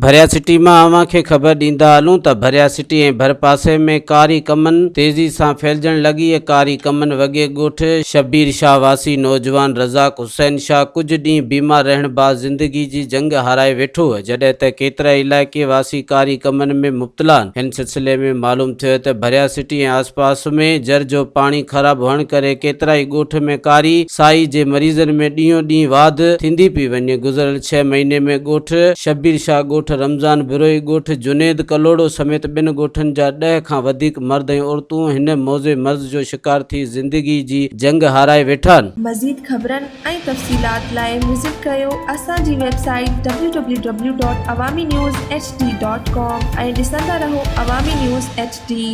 ڀريا city مان اوهان کي خبر ڏيندا هلون ته ڀريا سٽي ۽ ڀرپاسي ۾ ڪاري ڪمن تيزي سان ڦهلجڻ لڳي ڪاري ڪمن وڳي ڳوٺ شبير شاهه واسي نوجوان رزاق حسين شاهه ڪجهه ڏينهن بيمار رهڻ بعد زندگي جي جنگ هارائي ويٺو جڏهن ته ڪيترائي علائقي واسي ڪاري ڪمن ۾ مبتلا آهن هن سلسلي ۾ معلوم ٿيو ته ڀريا سٽي ۽ آسپاس ۾ جر جو پاڻي خراب هئڻ ڪري ڪيترائي ڳوٺ ۾ ڪاري سائي جي مريضن ۾ ڏينهون ڏينهن واڌ ٿيندي پئي وڃي. گذريل ڇهه مهيني ۾ ڳوٺ شبير شاهه، ڳوٺ رمضان بروهي، ڳوٺ جنيد ڪلهوڙو سميت ٻن ڳوٺن جا ڏهه کان وڌيڪ مرد ۽ عورتون هن موذي مرض جو شڪار ٿي زندگي جي جنگ هارائي ويٺا آهن. مزيد خبرن ۽ تفصيلات لاء وزٽ ڪريو اسان جي website W W W dot Awami news H D dot com ۽ ڏسندا رهو عوامي نيوز ايڇ ڊي.